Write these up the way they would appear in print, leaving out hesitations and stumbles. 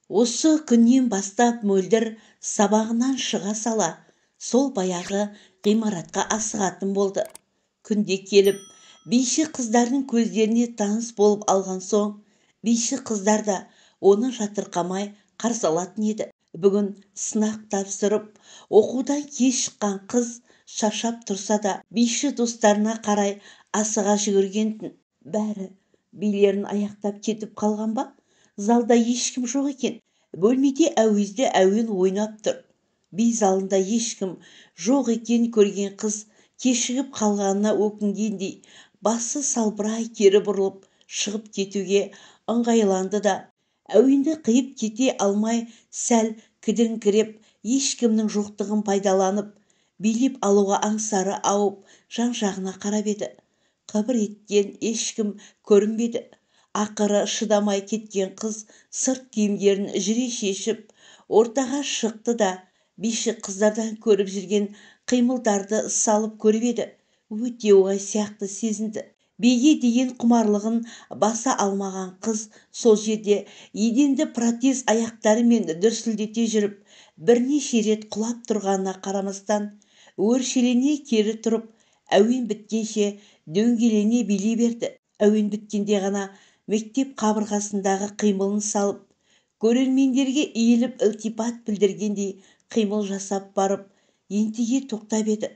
Осы күннен бастап Мөлдір сабағынан шыға сала сол баяғы ғимаратқа асығатын болды. Күнде келіп, биші қыздардың көздеріне таныс болып алған соң, биші қыздар да оны жатырқамай қарсы алатын еді. Бүгін сынақ тапсырып, оқудан кеш шыққан қыз шаршап тұрса да, биші достарына қарай асыға жүгірген-тін. Бәрі билерін аяқтап кетіп қалған ба? Залда ешкім жоқ екен. Бөлмеде әуезді әуен ойнап тұр. Би залында ешкім жоқ екен көрген қыз кешігіп қалғанына өкінгендей басы салбырай кері бұрылып шығып кетуге ыңғайланды да, әуенді қиып кете алмай сәл кідіріңкіреп, ешкімнің жоқтығын пайдаланып, билеп алуға аңсары ауып, жан-жағына қарап еді. Қыбыр еткен ешкім көрінбеді. Ақыры шыдамай кеткен қыз сырт киімдерін жүре шешіп, ортаға шықты да, биші қыздардан көріп жүрген қимылдарды салып көріп еді. Өте оңай сияқты сезінді. Биге деген құмарлығын баса алмаған қыз сол жерде еденді протез аяқтарымен дүрсілдете жүріп, бірнеше рет құлап тұрғанына қарамастан, өршелене кері тұрып, әуен біткенше дөңгелене билей берді. Әуен біткенде ғана мектеп қабырғасындағы қимылын салып, көрермендерге иіліп ілтипат білдіргендей қимыл жасап барып, ентіге тоқтап еді.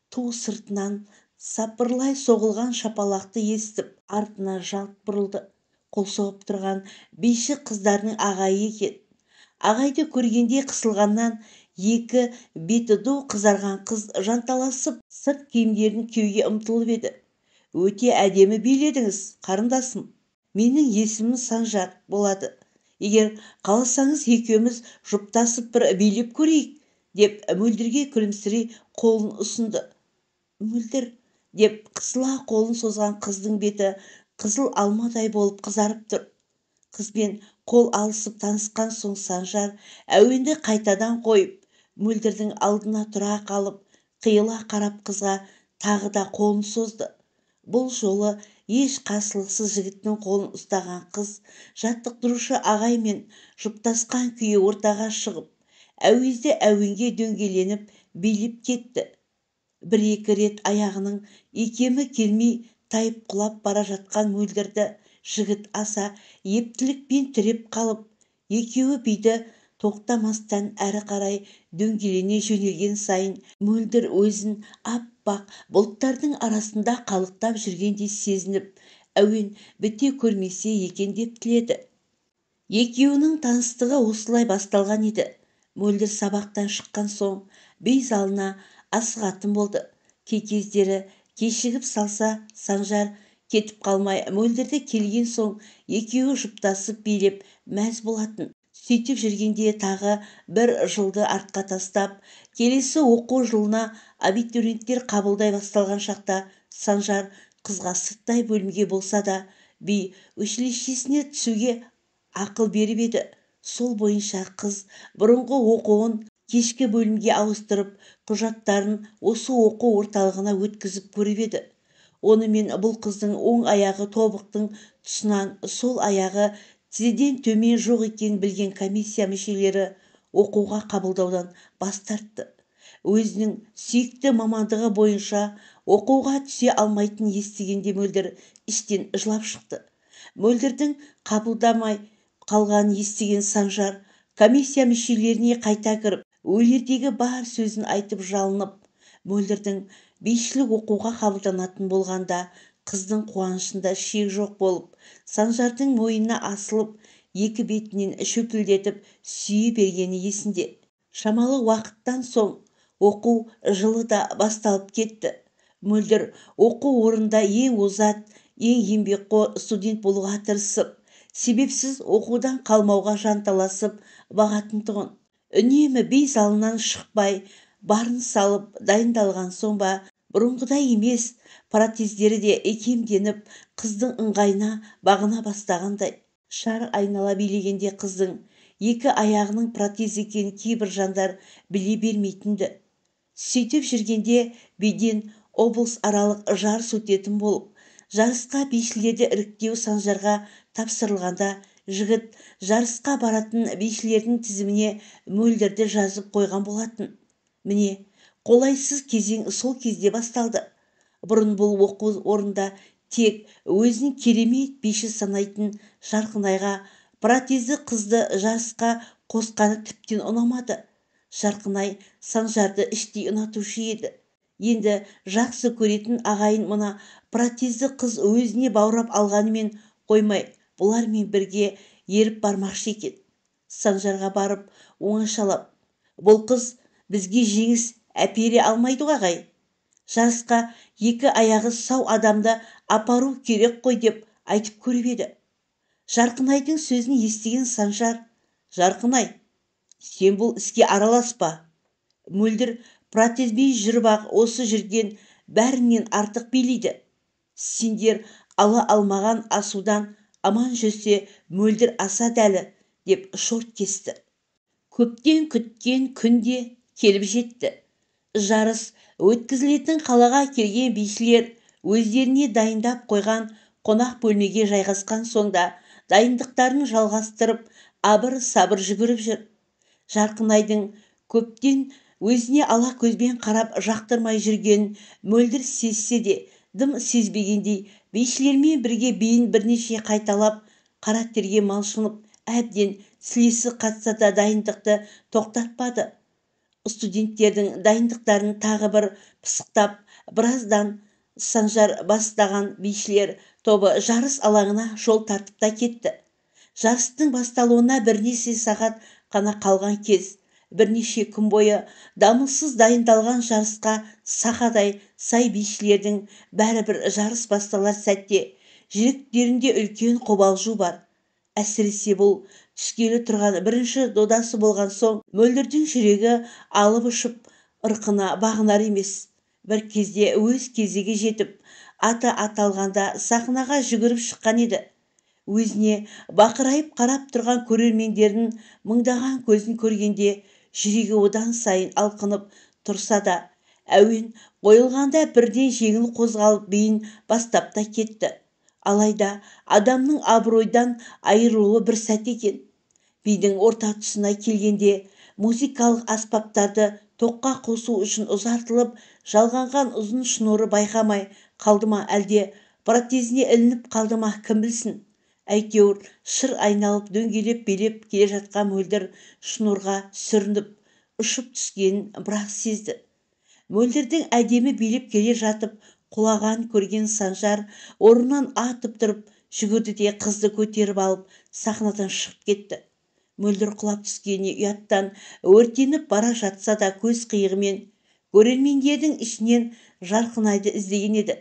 Ту сыртынан сапырлай соғылған шапалақты естіп, артына жалт бұрылды. Қол соғып тұрған биші қыздардың ағайы екен. Ағайды көргенде қысылғаннан екі беті ду қызарған қыз жанталасып, сырт киімдерін киюге ұмтылып еді. Өте әдемі биледіңіз, қарындасым. Менің есімім Санжар болады. Егер қаласаңыз, екеуміз жұптасып бір билеп көрейік, деп Мөлдірге күлімсірей қолын ұсынды. Мөлдір, деп қысыла қолын созған қыздың беті қызыл алмадай болып қызарып тұр. Қызбен қол алысып танысқан соң Санжар әуенді қайтадан қойып, Мөлдірдің алдына тұра қалып, қиыла қарап қызға тағы да қолын созды. Бұл жолы еш қарсылықсыз жігіттің қолын ұстаған қыз жаттықтырушы ағаймен жұптасқан күйі ортаға шығып, әуезді әуенге дөңгеленіп билеп кетті. Бір-екі рет аяғының икемі келмей тайып құлап бара жатқан Мөлдірді жігіт аса ептілікпен тіреп қалып, екеуі биді тоқтамастан әрі қарай дөңгелене жөнелген сайын Мөлдір өзін аппақ бұлттардың арасында қалықтап жүргендей сезініп, әуен біте көрмесе екен деп тіледі. Екеуінің таныстығы осылай басталған еді. Мөлдір сабақтан шыққан соң би залына асығатын болды. Кей кездері кешігіп салса, Санжар кетіп қалмай Мөлдірді келген соң екеуі жұптасып билеп мәз болатын. Сөйтіп жүргенде тағы бір жылды артқа тастап, келесі оқу жылына абитуриенттер қабылдай басталған шақта Санжар қызға сырттай бөлімге болса да би училищесіне түсуге ақыл беріп еді. Сол бойынша қыз бұрынғы оқуын кешкі бөлімге ауыстырып, құжаттарын осы оқу орталығына өткізіп көріп еді. Онымен бұл қыздың оң аяғы тобықтың тұсынан, сол аяғы тізеден төмен жоқ екенін білген комиссия мүшелері оқуға қабылдаудан бас тартты. Өзінің сүйікті мамандығы бойынша оқуға түсе алмайтынын естігенде Мөлдір іштен жылап шықты. Мөлдірдің қабылдамай қалғанын естіген Санжар комиссия мүшелеріне қайта кіріп, өлердегі бар сөзін айтып жалынып, Мөлдірдің бишілік оқуға қабылданатын болғанда қыздың қуанышында шек жоқ болып, Санжардың мойнына асылып, екі бетінен шөпілдетіп сүйе бергені есінде. Шамалы уақыттан соң оқу жылы да басталып кетті. Мөлдір оқу орнында ең озат, ең еңбекқор студент болуға тырысып, себепсіз оқудан қалмауға жанталасып бағатын тұғын. Үнемі би залынан шықпай, барын салып дайындалған соң ба, бұрынғыдай емес, протездері де икемденіп, қыздың ыңғайына бағына бастағандай. Шар айнала билегенде қыздың екі аяғының протез екенін кейбір жандар біле бермейтінді. Сөйтіп жүргенде биден облыс аралық жарыс өтетін болып, жарысқа бишілерді іріктеу Санжарға тапсырылғанда Жігіт жарысқа баратын бишілердің тізіміне Мөлдірді жазып қойған болатын. Міне, қолайсыз кезең сол кезде басталды. Бұрын бұл оқу орнында тек өзін керемет биші санайтын Жарқынайға протезді қызды жарысқа қосқаны тіптен ұнамады. Жарқынай Санжарды іштей ұнатушы еді. Енді жақсы көретін ағайын мына протезді қыз өзіне баурап алғанымен қоймай, бұлармен бірге еріп бармақшы екен. Санжарға барып оңашалап, бұл қыз бізге жеңіс әпере алмайды ғой ағай. Жарысқа екі аяғы сау адамды апару керек қой деп айтып көріп еді. Жарқынайдың сөзін естіген Санжар, Жарқынай, сен бұл іске араласпа. Мөлдір протезбен жүріп-ақ осы жүрген бәрінен артық билейді. Сендер ала алмаған асудан аман жүрсе Мөлдір асады әлі, деп шорт кесті. Көптен күткен күн де келіп жетті. Жарыс өткізілетін қалаға келген бишілер өздеріне дайындап қойған қонақ бөлмеге жайғасқан соң да дайындықтарын жалғастырып, абыр-сабыр жүгіріп жүр. Жарқынайдың көптен өзіне ала көзбен қарап жақтырмай жүрген Мөлдір сезсе де, дым сезбегендей бишілермен бірге биін бірнеше қайталап, қара терге малшынып, әбден сілесі қатса да дайындықты тоқтатпады. Студенттердің дайындықтарын тағы бір пысықтап, біраздан Санжар бастаған бишілер тобы жарыс алаңына жол тартып та кетті. Жарыстың басталуына бірнеше сағат қана қалған кез, бірнеше күн бойы дамылсыз дайындалған жарысқа сақадай сай бишілердің бәрібір жарыс басталар сәтте жүректерінде үлкен қобалжу бар. Әсіресе бұл түскелі тұрған бірінші додасы болған соң Мөлдірдің жүрегі алып ұшып ырқына бағынар емес. Бір кезде өз кезегі жетіп, аты аталғанда сахнаға жүгіріп шыққан еді. Өзіне бақырайып қарап тұрған көрермендердің мыңдаған көзін көргенде жүрегі одан сайын алқынып тұрса да, әуен қойылғанда бірден жеңіл қозғалып биін бастап та кетті. Алайда адамның абыройдан айырылуы бір сәт екен. Бидің орта тұсына келгенде музыкалық аспаптарды тоққа қосу үшін ұзартылып жалғанған ұзын шнуры байқамай қалды ма, әлде протезіне ілініп қалды ма, кім білсін. Әйтеуір шыр айналып дөңгелеп билеп келе жатқан Мөлдір шнурға сүрініп ұшып түскенін бірақ сезді. Мөлдірдің әдемі билеп келе жатып құлаған көрген Санжар орнынан атып тұрып жүгірді де қызды көтеріп алып сахнадан шығып кетті. Мөлдір құлап түскеніне ұяттан өртеніп бара жатса да көз қиығымен көрермендердің ішінен Жарқынайды іздеген еді.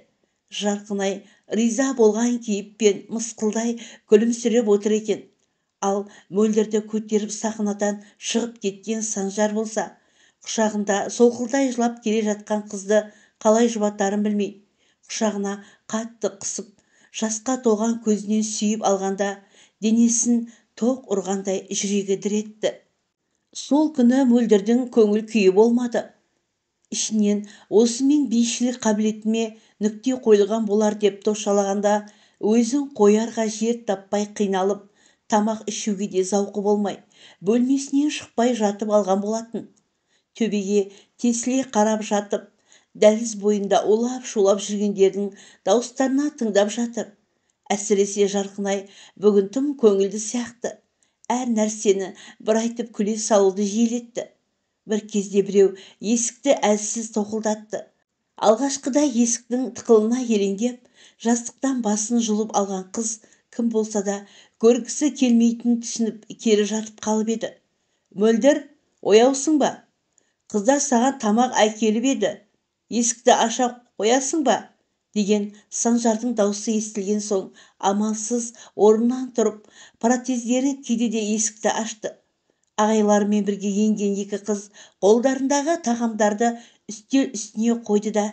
Жарқынай риза болған кейіппен мысқылдай күлімсіреп отыр екен. Ал Мөлдірді көтеріп сахнадан шығып кеткен Санжар болса, құшағында солқылдай жылап келе жатқан қызды қалай жұбатарын білмей, құшағына қатты қысып, жасқа толған көзінен сүйіп алғанда денесін тоқ ұрғандай жүрегі дір етті. Сол күні Мөлдірдің көңіл күйі болмады. Ішінен осымен бишілік қабілетіме нүкте қойылған болар деп тошалағанда өзін қоярға жер таппай қиналып, тамақ ішуге де зауқы болмай, бөлмесінен шықпай жатып алған болатын. Төбеге тесіле қарап жатып, дәліз бойында улап-шулап жүргендердің дауыстарына тыңдап жатыр. Әсіресе Жарқынай бүгін тым көңілді сияқты. Әр нәрсені бір айтып күле салуды жиілетті. Бір кезде біреу есікті әлсіз тоқылдатты. Алғашқыда есіктің тықылына елеңдеп, жастықтан басын жұлып алған қыз кім болса да көргісі келмейтінін түсініп кері жатып қалып еді. Мөлдір, ояусың ба? Қыздар саған тамақ әкеліп еді. Есікті аша қоясың ба? Деген Санжардың даусы естілген соң амалсыз орнынан тұрып, протездерін киді де есікті ашты. Ағайларымен бірге енген екі қыз қолдарындағы тағамдарды үстел үстіне қойды да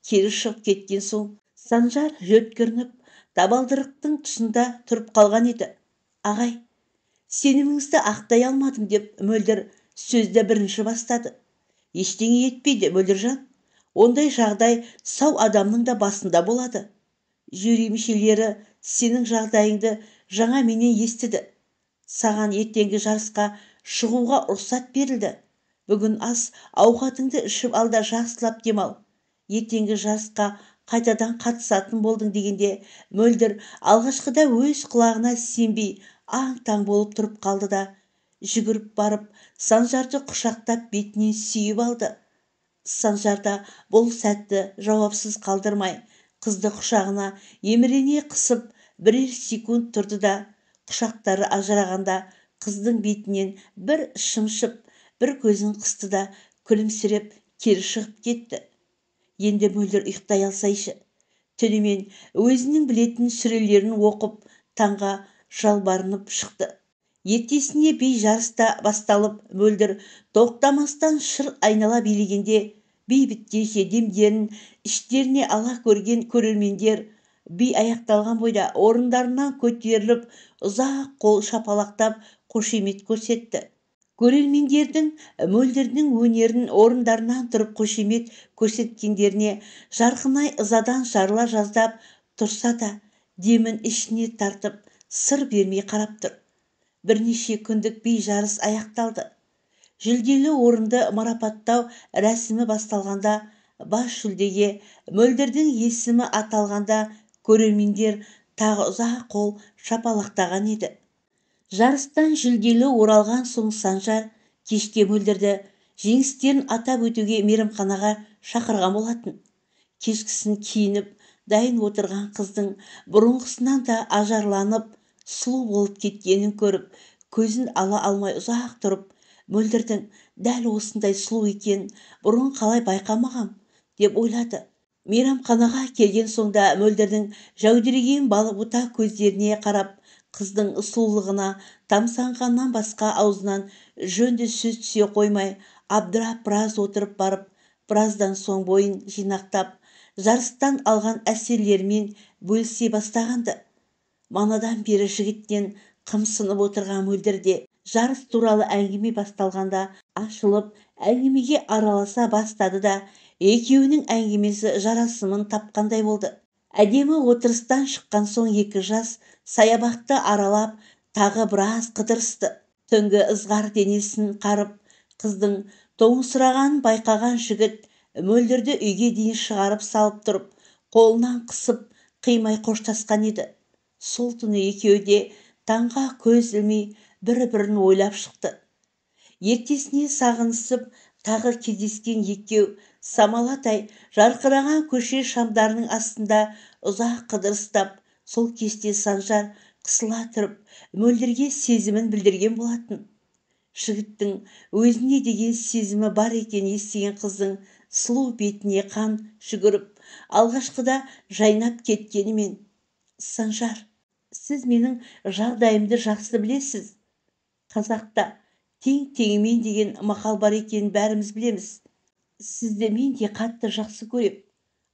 кері шығып кеткен соң Санжар жөткірініп табалдырықтың тұсында тұрып қалған еді. Ағай, сеніміңізді ақтай алмадым деп Мөлдір сөзді бірінші бастады. Ештеңе етпейді, Мөлдіржан. Ондай жағдай сау адамның да басында болады. Жюри мүшелері сенің жағдайыңды жаңа менен естіді. Саған ертеңгі жарысқа шығуға рұқсат берілді. Бүгін ас ауқатыңды ішіп ал да жақсылап демал. Ертеңгі жарысқа қайтадан қатысатын болдың дегенде Мөлдір алғашқыда өз құлағына сенбей аң-таң болып тұрып қалды да, жүгіріп барып Санжарды құшақтап бетінен сүйіп алды. Санжар да бұл сәтті жауапсыз қалдырмай, қызды құшағына емірене қысып бірер секунд тұрды да, құшақтары ажырағанда қыздың бетінен бір шымшып, бір көзін қысты да күлімсіреп кері шығып кетті. Енді Мөлдір ұйықтай алсайшы. Түнімен өзінің білетін сүрелерін оқып, таңға жалбарынып шықты. Ертесіне би жарыста басталып, Мөлдір тоқтамастан шыр айнала билегенде, би біткенше демдерін іштеріне ала көрген көрермендер би аяқталған бойда орындарынан көтеріліп, ұзақ қол шапалақтап қошемет көрсетті. Көрермендердің Мөлдірдің өнерін орындарынан тұрып қошемет көрсеткендеріне Жарқынай ызадан жарыла жаздап тұрса да, демін ішіне тартып, сыр бермей қарап тұр. Бірнеше күндік би жарыс аяқталды. Жүлделі орынды марапаттау рәсімі басталғанда, бас жүлдеге Мөлдірдің есімі аталғанда көрермендер тағы ұзақ қол шапалақтаған еді. Жарыстан жүлделі оралған соң Санжар кешке Мөлдірді жеңістерін атап өтуге мейрамханаға шақырған болатын. Кешкісін киініп дайын отырған қыздың бұрынғысынан да ажарланып, сұлу болып кеткенін көріп, көзін ала алмай ұзақ тұрып, Мөлдірдің дәл осындай сұлу екен бұрын қалай байқамағам деп ойлады. Мейрамханаға келген соң да Мөлдірдің жәудіреген балғыта көздеріне қарап, қыздың сұлулығына тамсанғаннан басқа аузынан жөнді сөз түсе қоймай, абдырап біраз отырып барып, біраздан соң бойын жинақтап, жарыстан алған әсерлерімен бөлісе бастағанды. Манадан бері жігіттен қымсынып отырған Мөлдірде жарыс туралы әңгіме басталғанда ашылып, әңгімеге араласа бастады да, екеуінің әңгімесі жарасымын тапқандай болды. Әдемі отырыстан шыққан соң екі жас саябақты аралап, тағы біраз қыдырысты. Түнгі ызғар денесін қарып, қыздың тоңсырағанын байқаған жігіт Мөлдірді үйге дейін шығарып салып тұрып, қолынан қысып, қимай қоштасқан еді. Сол түні екеуі де таңға көз ілмей бір-бірін ойлап шықты. Ертесіне сағынысып, тағы кездескен екеу самалатай жарқыраған көше шамдарының астында ұзақ қыдырыстап, сол кеште Санжар қысыла тұрып, Мөлдірге сезімін білдірген болатын. Жігіттің өзіне деген сезімі бар екенін естіген қыздың сұлу бетіне қан жүгіріп, алғашқыда жайнап кеткенімен, «Санжар, сіз менің жағдайымды жақсы білесіз. Қазақта тең теңімен деген мақал бар екенін бәріміз білеміз. Сізді мен де қатты жақсы көрем.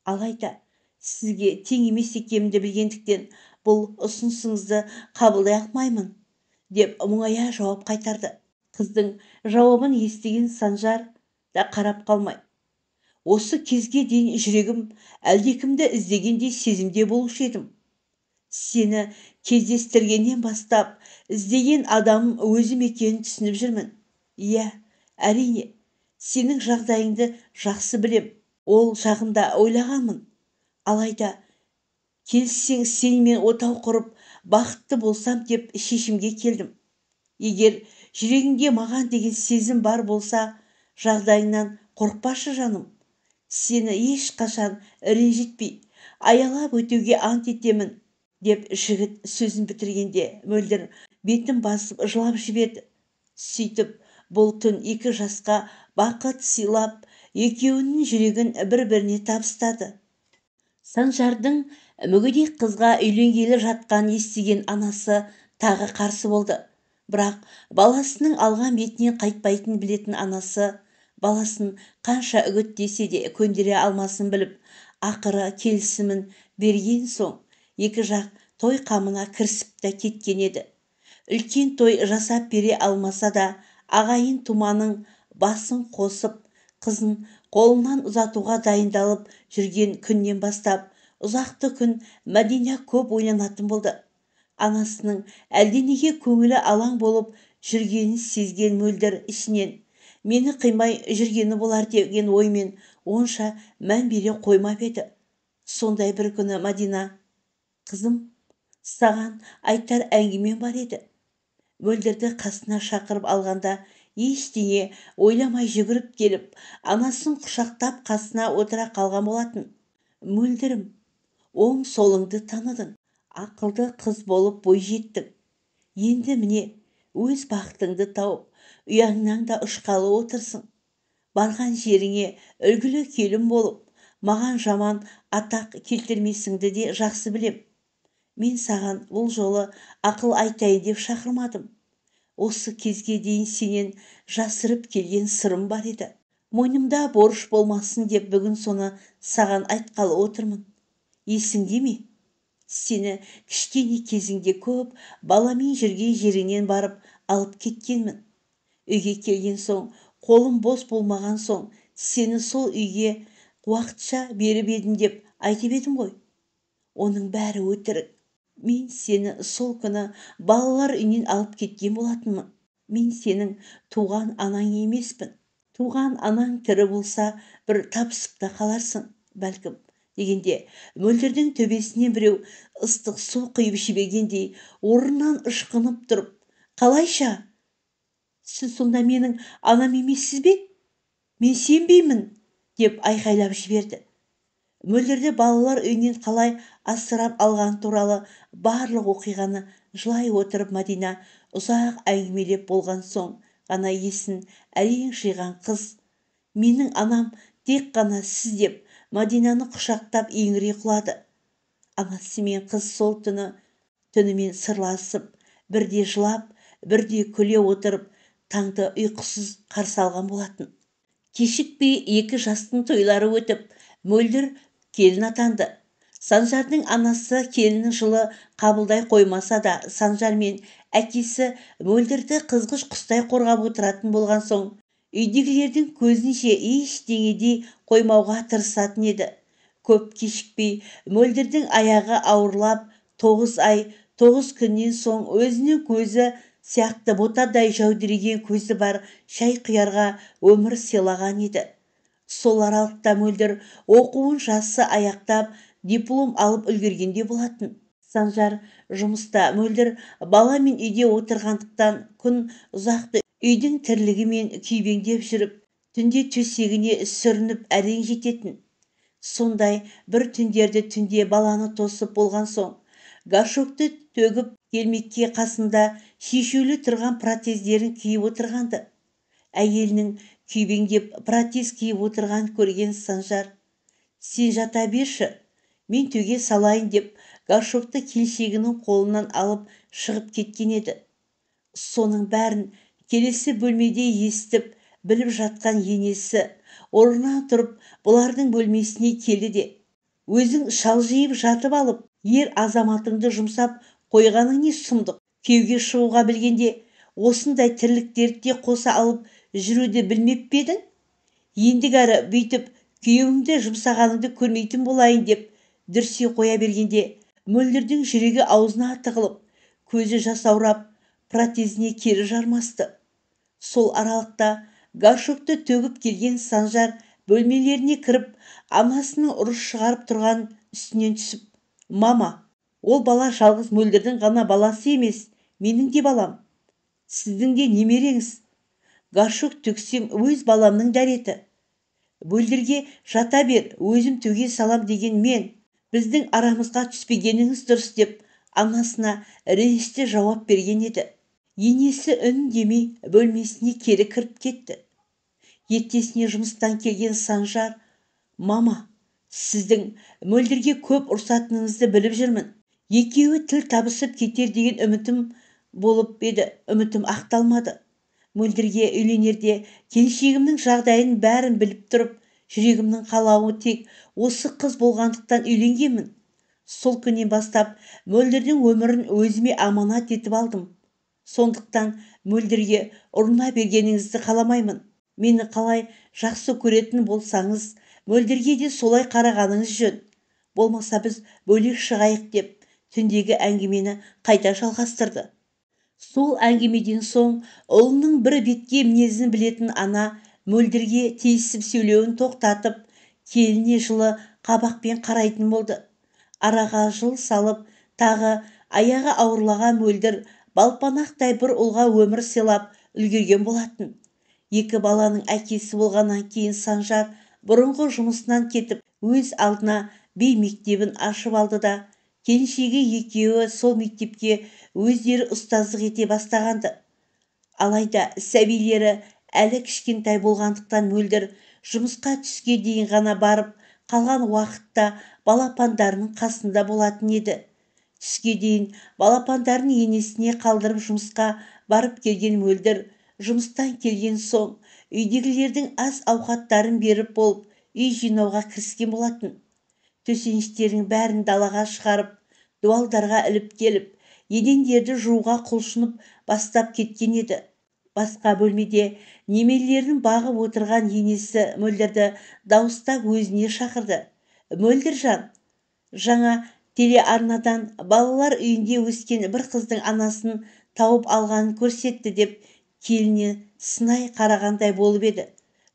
Алайда сізге тең емес екенімді білгендіктен бұл ұсынысыңызды қабылдай алмаймын», деп мұңая жауап қайтарды. Қыздың жауабын естіген Санжар да қарап қалмай, «Осы кезге дейін жүрегім әлдекімді іздегендей сезімде болушы едім. Сені кездестіргеннен бастап іздеген адамым өзім екенін түсініп жүрмін. Иә, әрине, сенің жағдайыңды жақсы білем, ол жағында ойлағанмын. Алайда келіссең сенімен отау құрып, бақытты болсам деп шешімге келдім. Егер жүрегіңде маған деген сезім бар болса, жағдайыңнан қорықпашы жаным. Сені ешқашан ренжітпей, аялап өтуге ант етемін», деп жігіт сөзін бітіргенде Мөлдір бетін басып жылап жіберді. Сөйтіп бұл түн екі жасқа бақыт сыйлап, екеуінің жүрегін бір-біріне табыстады. Санжардың мүгедек қызға үйленгелі жатқанын естіген анасы тағы қарсы болды. Бірақ баласының алған бетінен қайтпайтынын білетін анасы баласын қанша үгіттесе де көндіре алмасын біліп, ақыры келісімін берген соң екі жақ той қамына кірісіп те кеткен еді. Үлкен той жасап бере алмаса да, ағайын туманың басын қосып, қызын қолынан ұзатуға дайындалып жүрген күннен бастап, ұзақты күн Мәдина көп ойланатын болды. Анасының әлденеге көңілі алаң болып жүргенін сезген Мөлдір ішінен мені қимай жүргені болар деген оймен онша мән бере қоймап еді. Сондай бір күні Мадина: «Қызым, саған айтар әңгімем бар еді». Мөлдірді қасына шақырып алғанда ештеңе ойламай жүгіріп келіп, анасын құшақтап қасына отыра қалған болатын. «Мөлдірім, оң солыңды таныдың, ақылды қыз болып бой жеттің. Енді міне өз бақытыңды тауып, ұяңнан да ұшқалы отырсың. Барған жеріңе үлгілі келін болып, маған жаман атақ келтірмесіңді де жақсы білем. Мен саған бұл жолы ақыл айтайын деп шақырмадым. Осы кезге дейін сенен жасырып келген сырым бар еді. Мойнымда борыш болмасын деп бүгін соны саған айтқалы отырмын. Есіңде ме? Сені кішкене кезіңде көп баламен жүрген жеріңнен барып алып кеткенмін. Үйге келген соң, қолым бос болмаған соң, сені сол үйге уақытша беріп едім деп айтып едім ғой. Оның бәрі өтірік. Мен сені сол күні балалар үйінен алып кеткен болатынмын. Мен сенің туған анаң емеспін. Туған анаң тірі болса, бір табысып та қаларсың, бәлкім», дегенде Мөлдірдің төбесінен біреу ыстық су құйып жібергендей орнынан ышқынып тұрып: «Қалайша? Сіз сонда менің анам емессіз бе? Мен сенбеймін!» деп айқайлап жіберді. Мөлдірді балалар үйінен қалай асырап алған туралы барлық оқиғаны жылай отырып Мадина ұзақ әңгімелеп болған соң ғана есін әрең жиған қыз: «Менің анам тек қана сіз», деп Мадинаны құшақтап еңірей құлады. Анасы мен қыз сол түні түнімен сырласып, бірде жылап, бірде күле отырып, таңды ұйқысыз қарсы алған болатын. Кешікпей екі жастың тойлары өтіп, Мөлдір келін атанды. Санжардың анасы келінін жылы қабылдай қоймаса да, Санжар мен әкесі Мөлдірді қызғыш құстай қорғап отыратын болған соң, үйдегілердің көзінше ештеңедей қоймауға тырысатын еді. Көп кешікпей Мөлдірдің аяғы ауырлап, 9 ай 9 күннен соң өзінің көзі сияқты ботадай жәудіреген көзі бар шай құярға өмір сыйлаған еді. Сол аралықта Мөлдір оқуын жасы аяқтап, диплом алып үлгергенде болатын. Санжар жұмыста, Мөлдір баламен үйде отырғандықтан күн ұзақты үйдің тірлігімен күйбеңдеп жүріп, түнде төсегіне сүрініп әрең жететін. Сондай бір түндерді түнде баланы тосып болған соң, горшокты төгіп келмекке қасында шешулі тұрған протездерін киіп отырғанды. Әйелінің күйбеңдеп протез киіп отырған көрген Санжар: «Сен жата берші, мен төге салайын», деп горшокты келіншегінің қолынан алып шығып кеткен еді. Соның бәрін келесі бөлмеде естіп, біліп жатқан енесі орнынан тұрып бұлардың бөлмесіне келді де: «Өзің шалжиып жатып алып, ер азаматыңды жұмсап қойғаның не сұмдық? Күйеуге шығуға білгенде осындай тірліктерді де қоса алып жүруді білмеп пе едің? Ендігәрі бүйтіп күйеуіңді жұмсағаныңды көрмейтін болайын», деп дүрсе қоя бергенде Мөлдірдің жүрегі аузына тығылып, көзі жасаурап, протезіне кері жармасты. Сол аралықта горшокты төгіп келген Санжар бөлмелеріне кіріп, анасының ұрыс шығарып тұрған үстінен түсіп: «Мама, ол бала жалғыз Мөлдірдің ғана баласы емес, менің де балам, сіздің де немереңіз. Горшок төксем өз баламның дәреті. Мөлдірге жата бер, өзім төге салам деген мен. Біздің арамызға түспегеніңіз дұрыс», деп анасына ренішті жауап берген еді. Енесі үндемей бөлмесіне кері кіріп кетті. Ертесіне жұмыстан келген Санжар: «Мама, сіздің Мөлдірге көп ұрсатыныңызды біліп жүрмін. Екеуі тіл табысып кетер деген үмітім болып еді, үмітім ақталмады. Мөлдірге үйленерде келіншегімнің жағдайын бәрін біліп тұрып, жүрегімнің қалауы тек осы қыз болғандықтан үйленгенмін. Сол күннен бастап Мөлдірдің өмірін өзіме аманат етіп алдым. Сондықтан Мөлдірге ұрына бергеніңізді қаламаймын. Мені қалай жақсы көретін болсаңыз, Мөлдірге де солай қарағаныңыз жөн. Болмаса біз бөлек шығайық», деп Түндегі әңгімені қайта жалғастырды. Сол әңгімеден соң ұлының бір бетке мінезін білетін ана Мөлдірге тиісіп сөйлеуін тоқтатып, келініне жылы қабақпен қарайтын болды. Араға жыл салып, тағы аяғы ауырлаған Мөлдір балпанақтай бір ұлға өмір сыйлап үлгерген болатын. Екі баланың әкесі болғаннан кейін Санжар бұрынғы жұмысынан кетіп, өз алдына би мектебін ашып алды да, келіншегі екеуі сол мектепке өздері ұстаздық ете бастағанды. Алайда сәбилері әлі кішкентай болғандықтан Мөлдір жұмысқа түске дейін ғана барып, қалған уақытта балапандарының қасында болатын еді. Түске дейін балапандарын енесіне қалдырып жұмысқа барып келген Мөлдір жұмыстан келген соң үйдегілердің ас ауқаттарын беріп болып, үй жинауға кіріскен болатын. Төсеніштердің бәрін далаға шығарып, дуалдарға іліп келіп, едендерді жууға құлшынып бастап кеткен еді. Басқа бөлмеде немерелерін бағып отырған енесі Мөлдірді дауыстап өзіне шақырды. Мөлдіржан, жаңа телеарнадан балалар үйінде өскен бір қыздың анасын тауып алғанын көрсетті деп келініне сынай қарағандай болып еді.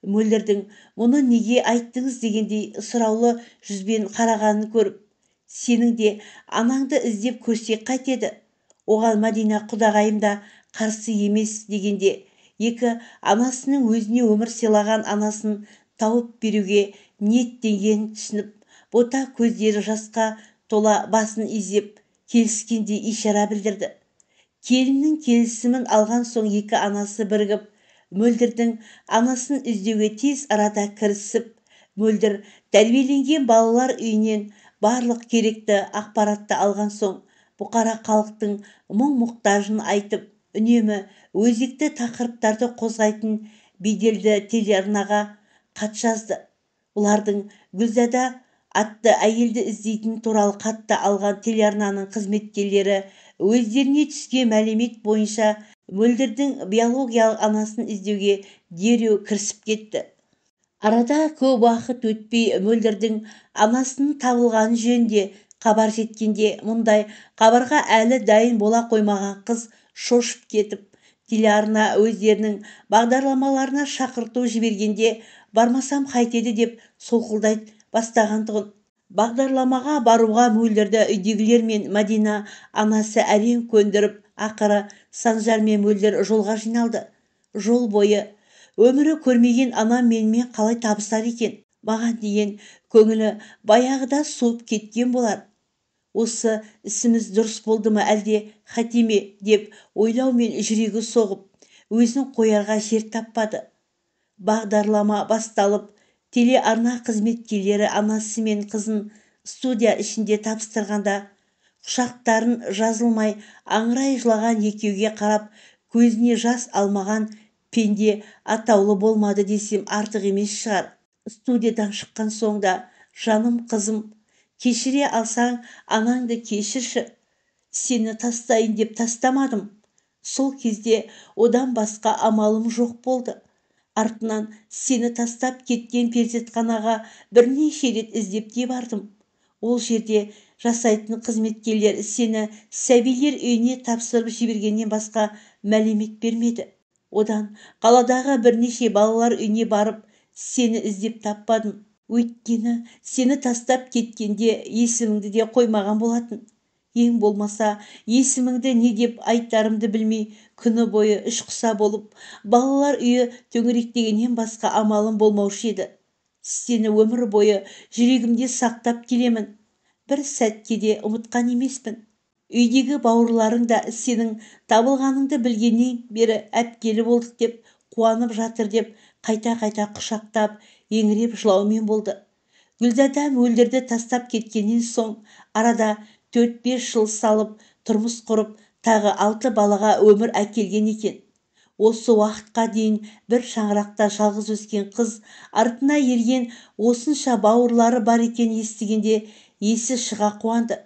Мөлдірдің мұны неге айттыңыз дегендей сұраулы жүзбен қарағанын көріп, сенің де анаңды іздеп көрсек қайтеді. Оған Мәдина құдағайым да қарсы емес дегенде, екі анасының өзіне өмір сыйлаған анасын тауып беруге ниеттенгенін түсініп, бота көздері жасқа тола басын изеп, келіскендей ишара білдірді. Келіннің келісімін алған соң екі анасы бірігіп, Мөлдірдің анасын іздеуге тез арада кірісіп, Мөлдір тәрбиеленген балалар үйінен барлық керекті ақпаратты алған соң, бұқара халықтың мұң-мұқтажын айтып, үнемі өзекті тақырыптарды қозғайтын беделді телеарнаға хат жазды. Бұлардың Гүлзада атты әйелді іздейтін туралы хатты алған телеарнаның қызметкерлері өздеріне түскен мәлімет бойынша Мөлдірдің биологиялық анасын іздеуге дереу кірісіп кетті. Арада көп уақыт өтпей Мөлдірдің анасының табылғаны жөнінде хабар жеткенде, мұндай хабарға әлі дайын бола қоймаған қыз шошып кетіп, телеарна өздерінің бағдарламаларына шақырту жібергенде бармасам қайтеді деп солқылдай бастағандығын. Бағдарламаға баруға Мөлдірді үйдегілер мен Мәдина анасы әрең көндіріп, ақыры Санжар мен Мөлдір жолға жиналды. Жол бойы өмірі көрмеген анам менімен қалай табысар екен? Маған деген көңілі баяғыда суып кеткен болар. Осы ісіміз дұрыс болды ма, әлде қате ме деп ойлаумен жүрегі соғып, өзін қоярға жер таппады. Бағдарлама басталып, телеарна қызметкерлері анасы мен қызын студия ішінде табыстырғанда, құшақтарын жазылмай аңырай жылаған екеуге қарап, көзіне жас алмаған пенде атаулы болмады десем артық емес шығар. Студиядан шыққан соң да, жаным қызым, кешіре алсаң анаңды кешірші. Сені тастайын деп тастамадым. Сол кезде одан басқа амалым жоқ болды. Артынан сені тастап кеткен перзентханаға бірнеше рет іздеп те бардым. Ол жерде жасайтын қызметкерлер сені сәбилер үйіне тапсырып жібергеннен басқа мәлімет бермеді. Одан қаладағы бірнеше балалар үйіне барып, сені іздеп таппадым. Өйткені сені тастап кеткенде есіміңді де қоймаған болатын. Ең болмаса есіміңді не деп айтарымды білмей, күні бойы іш құса болып, балалар үйі төңіректегеннен басқа амалым болмаушы еді. Сені өмір бойы жүрегімде сақтап келемін. Бір сәтке де ұмытқан емеспін. Үйдегі бауырларың да сенің табылғаныңды білгеннен бері әпкелі болдық деп қуанып жатыр деп қайта-қайта құшақтап, еңіреп жылаумен болды. Гүлзада Мөлдірді тастап кеткеннен соң арада 4-5 жыл салып, тұрмыс құрып, тағы 6 балаға өмір әкелген екен. Осы уақытқа дейін бір шаңырақта жалғыз өскен қыз артына ерген осынша бауырлары бар екен естігенде есі шыға қуанды.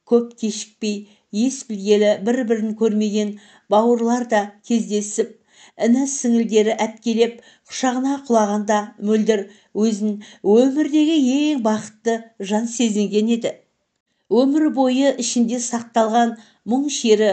Көп кешікпей ес білгелі бір-бірін көрмеген бауырлар да кездесіп, іні-сіңілдері әпкелеп құшағына құлағанда Мөлдір өзін өмірдегі ең бақытты жан сезінген еді. Өмір бойы ішінде сақталған мұң шері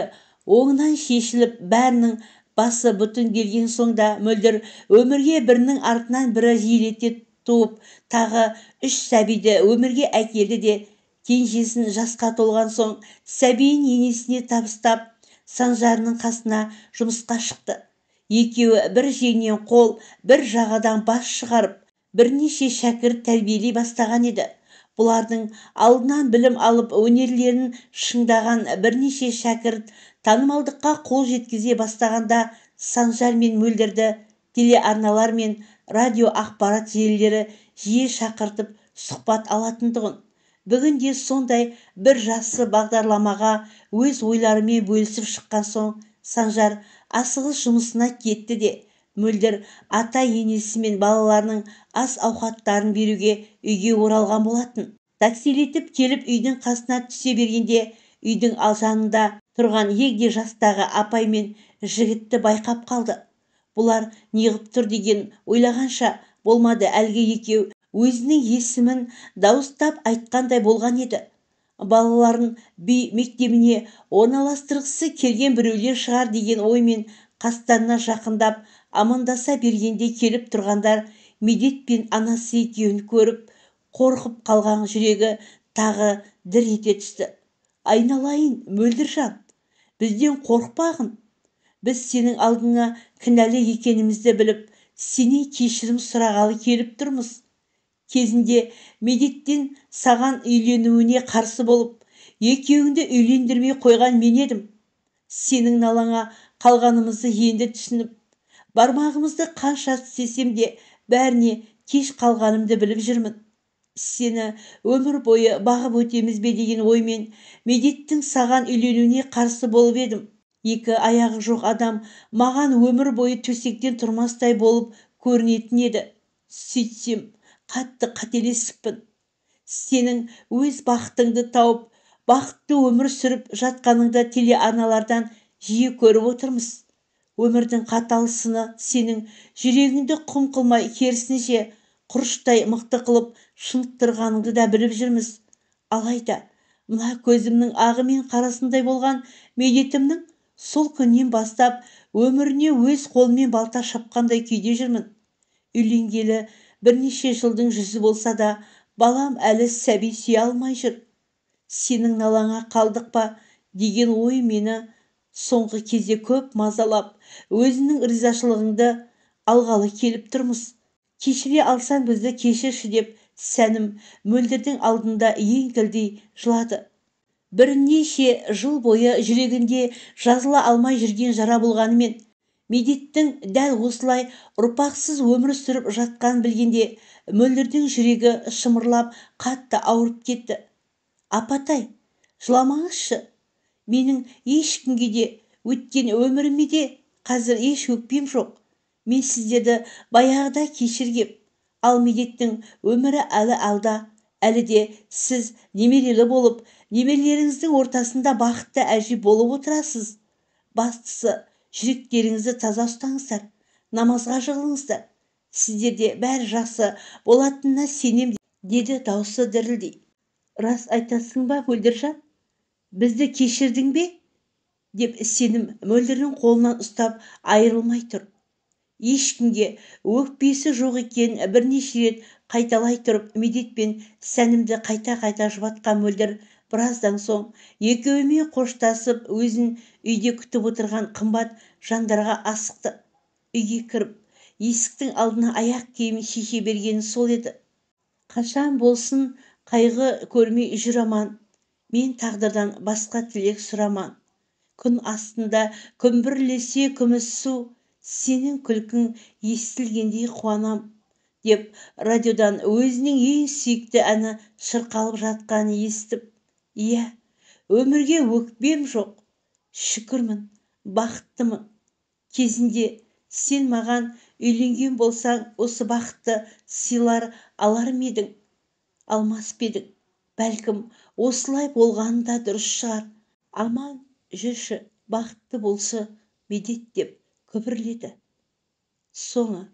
оңынан шешіліп, бәрінің басы бүтінделген соң да Мөлдір өмірге бірінің артынан бірі жиілете туып, тағы 3 сәбиді өмірге әкелді де, кенжесін жасқа толған соң сәбиін енесіне табыстап, Санжарының қасына жұмысқа шықты. Екеуі бір жеңнен қол, бір жағадан бас шығарып, бірнеше шәкірт тәрбиелей бастаған еді. Бұлардың алдынан білім алып, өнерлерін шыңдаған бірнеше шәкірт танымалдыққа қол жеткізе бастағанда Санжар мен Мөлдірді телеарналар мен радио ақпарат желілері жиі шақыртып сұхбат алатындығын. Бүгінде сондай бір жақсы бағдарламаға өз ойларымен бөлісіп шыққан соң Санжар асығыс жұмысына кетті де, Мөлдір ата-енесі мен балаларының ас-ауқаттарын беруге үйге оралған болатын. Таксилетіп келіп үйдің қасына түсе бергенде үйдің жанында тұрған егде жастағы апай мен жігітті байқап қалды. Бұлар неғып тұр деген ойлағанша болмады, әлгі екеу өзінің есімін дауыстап айтқандай болған еді. Балаларын би мектебіне орналастырғысы келген біреулер шығар деген оймен қастарына жақындап амандаса бергенде келіп тұрғандар Медет пен анасы екеуін көріп, қорқып қалған жүрегі тағы дір ете түсті. Айналайын, Мөлдіржан, бізден қорықпағын. Біз сенің алдыңа кінәлі екенімізді біліп, сенен кешірім сұрағалы келіп тұрмыз. Кезінде Медеттен саған үйленуіне қарсы болып, екеуіңді үйлендірмей қойған мен едім. Сенің налаңа қалғанымызды енді түсініп, бармағымызды қанша тістесем де бәріне кеш қалғанымды біліп жүрмін. Сені өмір бойы бағып өтеміз бе деген оймен Медеттің саған үйленуіне қарсы болып едім. Екі аяғы жоқ адам маған өмір бойы төсектен тұрмастай болып көрінетін еді. Сөйтсем, қатты қателесіппін. Сенің өз бақытыңды тауып, бақытты өмір сүріп жатқаныңды телеарналардан жиі көріп отырмыз. Өмірдің қатал сыны сенің жүрегіңді құм қылмай, керісінше құрыштай мықты қылып шынықтырғаныңды да біліп жүрміз. Алайда мына көзімнің ағы мен қарасындай болған Медетімнің сол күннен бастап өміріне өз қолымен балта шапқандай күйде жүрмін. Үйленгелі бірнеше жылдың жүзі болса да, балам әлі сәби сүйе алмай жүр. Сенің налаңа қалдық па деген ой мені соңғы кезде көп мазалап, өзінің ризашылығыңды алғалы келіп тұрмыз. Кешіре алсаң бізді кешірші деп Сәнім Мөлдірдің алдында еңкілдей жылады. Бірнеше жыл бойы жүрегінде жазыла алмай жүрген жара болғанымен, Медеттің дәл осылай ұрпақсыз өмір сүріп жатқан білгенде Мөлдірдің жүрегі шымырлап қатты ауырып кетті. Апатай, жыламаңызшы. Менің ешкімге де, өткен өміріме де қазір еш өкпем жоқ. Мен сіздерді баяғыда кешіргем. Ал Медеттің өмірі әлі алда. Әлі де сіз немерелі болып, немерелеріңіздің ортасында бақытты әже болып отырасыз. Бастысы, жүректеріңізді таза ұстаңыздар, намазға жығылыңыздар. Сіздерде бәрі жақсы болатынына сенем, деді даусы дірілдей. Рас айтасың ба, Мөлдіржан? Бізді кешірдің бе? Деп Сенім Мөлдірдің қолынан ұстап айырылмай тұр. Ешкімге өкпесі жоқ екен бірнеше рет қайталай тұрып, Медет пен Сәнімді қайта-қайта жұбатқан Мөлдір біраздан соң екеуімен қоштасып, өзін үйде күтіп отырған қымбат жандарға асықты. Үйге кіріп, есіктің алдына аяқ киімін шеше бергені сол еді. Қашан болсын қайғы көрмей жүр аман, мен тағдырдан басқа тілек сұраман. Күн астында күмбірлесе күміс су, сенің күлкің естілгендей қуанам, деп радиодан өзінің ең сүйікті әні шырқалып жатқанын естіп, иә, өмірге өкпем жоқ, шүкірмін, бақыттымын. Кезінде сен маған үйленген болсаң, осы бақытты сыйлар алар ма едің, алмас па едің? Бәлкім, осылай болғаны да дұрыс шығар. Аман жүрші, бақытты болшы, Медет, деп күбірледі. Соңы.